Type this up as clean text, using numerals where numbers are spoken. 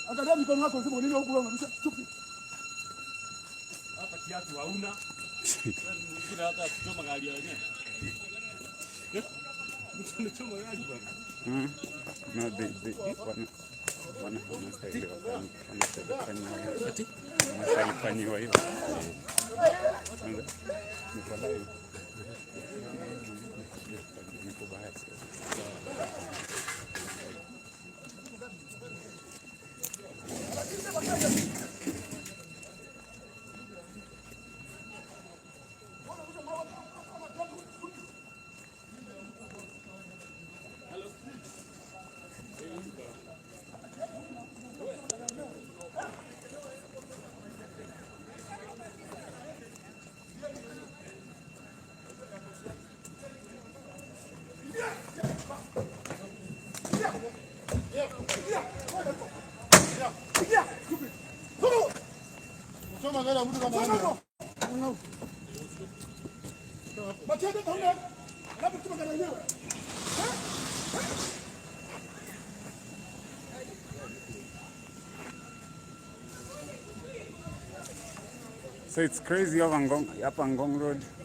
Angalia mikono yako sema nini huku unarusha chupi. Hata kiatu hauna. Mwingine hata kuchoma gari yenyewe. Mtu gari bwana. No, they wanastahili kufanyiwa hivyo. Kwanza niko live. Niko baya So it's crazy over Ngong, hapa Ngong Road.